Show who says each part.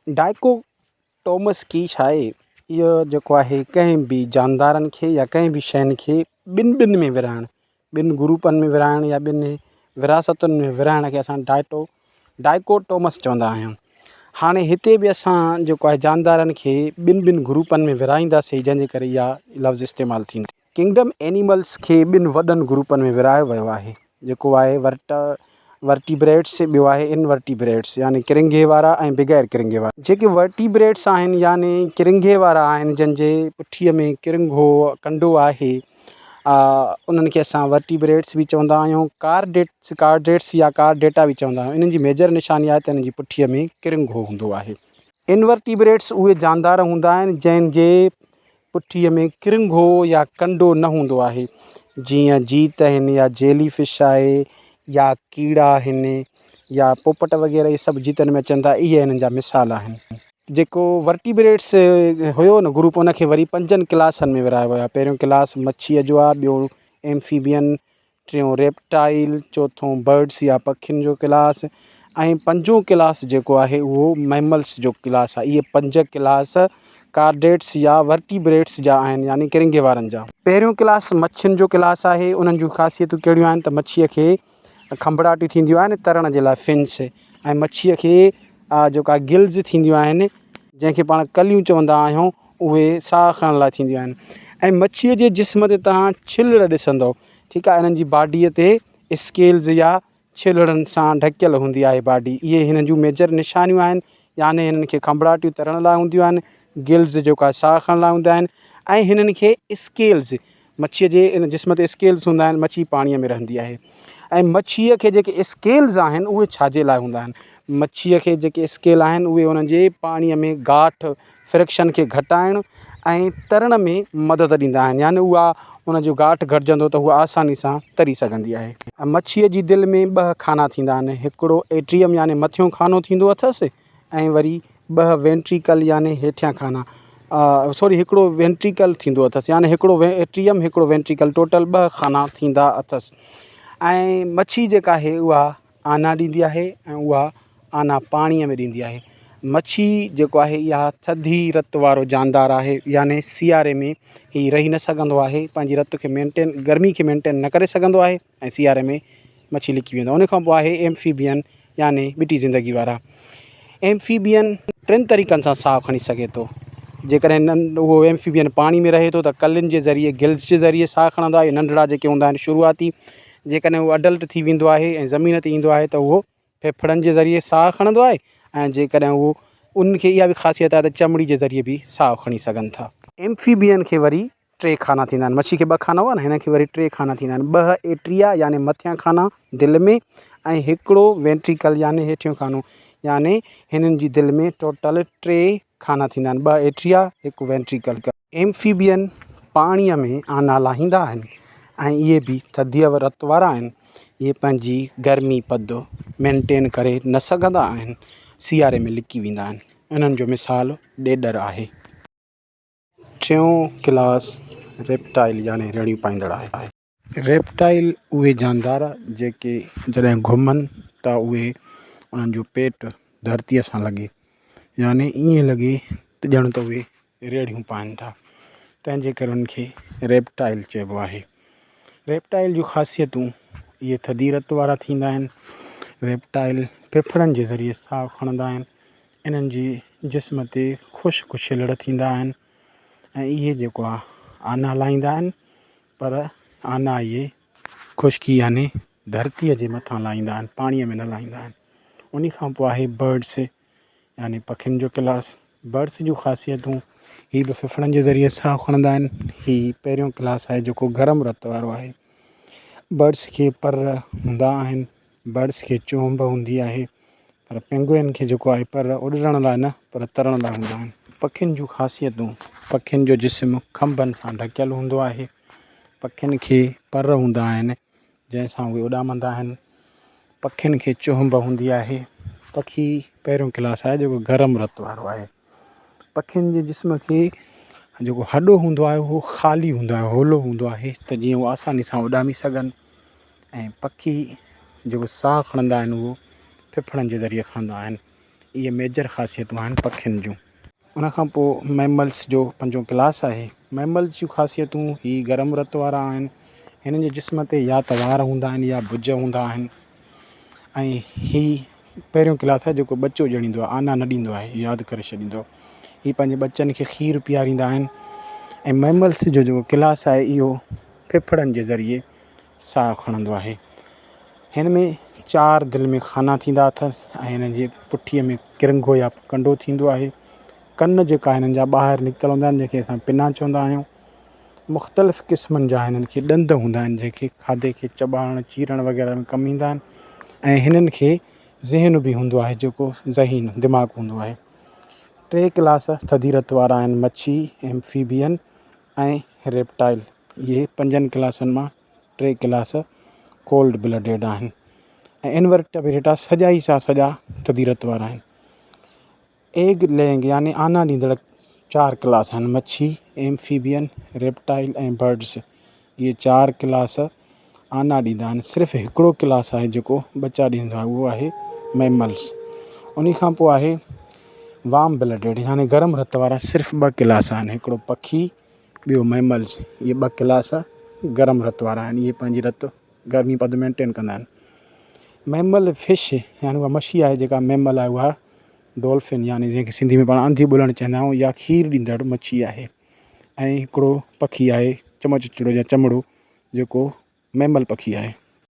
Speaker 1: ڊائڪوٽومس ڪي ڇا آهي؟ اهو جيڪو آهي ڪنهن به جاندارن کي يا ڪنهن به شين کي ٻن ٻن ۾ ورهائڻ، ٻن گروپن ۾ ورهائڻ يا ٻن وراثتن ۾ ورهائڻ کي اسان ڊائٽو ڊائڪوٽومس چوندا آهيون. هاڻي هتي به اسان جيڪو آهي جاندارن کي ٻن ٻن گروپن ۾ ورهائينداسين جنهن جي ڪري اها لفظ استعمال ٿيندو. ڪنگڊم اينيملز کي ٻن وڏن گروپن ۾ ورهايو ويو آهي جيڪو آهي ورٽ ورٽيبريٽس ٻيو آهي انورٽيبريٽس يعني ڪرنگهي وارا ۽ بغير ڪرنگهي وارا. جيڪي ورٽيبريٽس آهن يعني ڪرنگهي وارا آهن جن جي پٺيء ۾ ڪرنگهو ڪنڊو آهي انهن کي اسان ورٽيبريٽس به چوندا آهيون ڪارڊيٽس ڪارڊيٽس يا ڪارڊيٽا به چوندا آهيون انهن جي ميجر نشاني آهي ته انهن جي پٺيء ۾ ڪرنگهو هوندو آهي. انورٽيبريٽس اهي جاندار هوندا آهن جنهن جي پٺيء ۾ ڪرنگهو يا ڪنڊو نه هوندو آهي، جيئن جيت آهن يا جيلي فش آهي يا ڪيڙا آهن يا پوپٽ وغيره اهي سڀ جيتن ۾ اچن ٿا اهي انهن جا مثال آهن. جيڪو ورٽيبريٽس هيو نه گروپ ان کي وري پنجن ڪلاسن ۾ ورهايو ويو آهي پهريون ڪلاس مڇيء جو آهي ٻيو ايمفيبين ٽيون ريپٽائل، چوٿون برڊس يا پکين جو ڪلاس ۽ پنجون ڪلاس جيڪو آهي اهو مئملس جو ڪلاس آهي. اهي پنج ڪلاس ڪارڊيٽس يا ورٽيبريٽس جا آهن يعني ڪرنگهي وارن جا. پهريون ڪلاس مڇين جو ڪلاس آهي. انهن جون خاصيتون ڪهڙيون آهن ته مڇيء کي کنڀڙاٽيون ٿينديون آهن ترڻ جي لاء فنس ۽ مڇيء کي جيڪا گلز ٿينديون آهن جنهن کي پاڻ ڪليون چوندا آهيون اهي ساهه کڻڻ لاء ٿينديون آهن ۽ مڇيء جي جسم تي توهان ڇلڙ ڏسندؤ ٺيڪ آهي انهن جي باڊيء تي اسڪيلز يا ڇلڙن سان ڍڪيل هوندي آهي باڊي اهي هنن جون ميجر نشانيون آهن يعني هنن کي کنڀڙاٽيون ترڻ لاء هونديون آهن گلز جيڪو آهي ساهه کڻڻ لاء هوندا آهن ۽ هنن کي اسڪيلز مڇيء جي ان جسم تي اسڪيلز هوندا آهن مڇي پاڻيء ۾ رهندي آهي ۽ مڇيء کي جيڪي اسڪيلز آهن اهي ڇا جي لاء هوندا آهن مڇيء کي جيڪي اسڪيل آهن اهي انهن جي پاڻيء ۾ گاٺ فرڪشن کي گهٽائڻ ۽ ترڻ ۾ مدد ڏيندا آهن يعني اها ان جو گاٺ گهٽجندو ته هوء آساني سان تري سگهندي آهي. مڇيء جي دل ۾ ٻه خانا ٿيندا آهن هڪڙو ايٽريم يعني مٿيون خانو ٿيندو اٿس ۽ وري ٻه وينٽريڪل يعني هيٺيان خانا سوري هڪڙو وينٽريڪل ٿيندو اٿس يعني هڪڙو ايٽريم هڪڙو وينٽريڪل ٽوٽل ٻه خانا ٿيندا اٿس ۽ مڇي جيڪا آهي اها آنا ڏيندي آهي ۽ اها آنا پاڻيء ۾ ڏيندي آهي. مڇي جيڪو آهي اها ٿڌي رت وارو جاندار آهي يعني سياري ۾ هي رهي نه سگهندو آهي پنهنجي رت کي مينٽين گرمي کي مينٽين نه ڪري سگهندو آهي ۽ سياري ۾ مڇي لڪي ويندو آهي ان کان پوء آهي ايمفيبين يعني ٻٽي زندگي وارا ايمفيبين ٽن طريقن سان ساهه کڻي سگهي ٿو جيڪڏهن اهو ايمفيبين پاڻي ۾ رهي ٿو ته ڪلين جي ذريعي گلز جي ذريعي ساهه کڻندو آهي ننڍڙا جيڪي هوندا آهن شروعاتي جيڪڏهن هو اڊلٽ ٿي ويندو آهي ۽ زمين تي ايندو آهي ته اهو ڦڦڙن جي ذريعي ساهه کڻندو آهي ۽ جيڪڏهن اهو ان کي اها به خاصيت آهي ته چمڙي جي ذريعي به ساهه کڻي سگهن ٿا. ايمفيبين کي وري ٽي خانا ٿيندا آهن. مڇي کي ٻه خانا هئا نه هن کي وري ٽي خانا ٿيندا آهن. ٻه ايٽريا يعني مٿيان خانا دل ۾ ۽ هڪڙو وينٽريڪل يعني هيٺيون خانو يعني هنن جي دل ۾ ٽوٽل ٽي خانا ٿيندا آهن ٻه ايٽريا هڪ وينٽريڪل. ايمفيبين پاڻيء ۾ آنا لاهيندا آهن ۽ اهي به ٿڌيء رت وارا آهن. اهي پنهنجي گرمي پد مينٽين ڪري نه سگهندا آهن. سياري ۾ لڪي ويندا آهن. انهن جو مثال ڏيڏر آهي. ٽيون ڪلاس ريپٽائل يعني ريڙهيون پائيندڙ آهي. ريپٽائل اهي جاندار جيڪي جڏهن گهمن ته اهي انهن جو پيٽ ڌرتيء سان لڳي يعني ائين لڳي ته ڄڻ ته اهي ريڙهيون پائن ٿا تنهن جي ڪري انهن کي ريپٽائل چئبو آهي ريپٽائل جون خاصيتون اهي ٿڌي رت وارا ٿيندا آهن ريپٽائل ڦڦڙن جي ذريعي ساهه کڻندا آهن انهن جي جسم تي خشڪ ڇلڙ ٿيندا آهن ۽ اهي جيڪو آهي آنا لاهيندا آهن پر آنا اهي خشڪي يعني ڌرتيء جي مٿان لاهيندا آهن پاڻيء ۾ نه لاهيندا آهن. انهي کان پوء آهي برڊس يعني پکين جو ڪلاس. برڊس جون خاصيتون هي به ڦڦڙن جي ذريعي ساهه کڻندا آهن. هي پهريون ڪلاس آهي جيڪو گرم رت وارو آهي. برڊس کي پر هوندا آهن. برڊس کي چهنب هوندي آهي پر پينگوئن کي جيڪو آهي پر اڏرڻ لاء نه پر ترڻ لاء هوندا آهن. پکين جون خاصيتون، پکين جو جسم کنڀن سان ڍڪيل هوندو آهي. پکين کي پر هوندا آهن جنهن سان اهي اڏامندا آهن. پکين کي چهنب هوندي آهي. پکي پهريون ڪلاس آهي جيڪو گرم رت وارو آهي. پکين جي جسم کي جيڪو هڏو هوندو آهي اهو خالي هوندو آهي هولو هوندو آهي ته جيئن اهو آساني سان اڏامي سگهن. ۽ پکي جيڪو ساهه کڻندا آهن اهو ڦڦڙن جي ذريعي کڻندا آهن. اهي ميجر خاصيتون آهن پکين جون. ان کان پوء ميملز جو پنجون ڪلاس آهي. ميملز جون خاصيتون هي گرم رت وارا آهن. هنن جي جسم تي يا ته وار هوندا آهن يا بج هوندا آهن ۽ هي پهريون ڪلاس آهي جيڪو ٻچو ڄڻيندو آهي آنا نه ڏيندو آهي ياد ڪري ڇڏيندو. هي پنهنجي ٻچن کي کير پياريندا آهن ۽ ميملز جو جيڪو ڪلاس آهي اهو ڦڦڙن جي ذريعي ساهه کڻندو آهي. هن ۾ چار دل ۾ خانا ٿيندا اٿس ۽ هن جي پٺيء ۾ ڪرنگهو يا ڪنڊو ٿيندو آهي. ڪن جيڪا هنن جا ٻاهر نڪتل هوندا آهن جنهن کي اسان پنا چوندا آهيون. مختلف قسمن جا هنن کي ڏند هوندا آهن جنهن کي کاڌي کي چٻاڙڻ چيرڻ وغيره ۾ ڪم ايندا آهن ۽ هنن کي ذهن به هوندو آهي جيڪو ذهين دماغ هوندو آهي. ٽي ڪلاس ٿڌي رت وارا آهن مڇي، ايمفيبين ۽ ريپٽائل اهي پنجن ڪلاسن مان ٽي ڪلاس ڪولڊ بلڊيڊ آهن ۽ انورٽيبريٽا سڄا ئي سا سڄا ٿڌي رت وارا آهن. ايگ ليئنگ يعني آنا ڏيندڙ چار ڪلاس آهن مڇي، ايمفيبين، ريپٽائل ۽ برڊس اهي چار ڪلاس آنا ڏيندا آهن صرف هڪڙو ڪلاس آهي جيڪو ٻچا ڏيندو آهي اهو آهي ميملز انهي کان پوء آهي وارم بلڊيڊ يعني گرم رت وارا صرف ٻه ڪلاس آهن هڪڙو پکي ٻيو ميملز اهي ٻه ڪلاس گرم رت وارا آهن اهي پنهنجي رت گرمي پد مينٽين ڪندا آهن ميمل فش يعني اها مڇي آهي جيڪا ميمل آهي اها ڊولفن يعني جنهن کي سنڌي ۾ پاڻ انڌي ٻلهڻ چوندا آهيون يا کير ڏيندڙ مڇي آهي ۽ هڪڙو پکي آهي چمچڙو يا چمڙو جيڪو ميمل پکي آهي.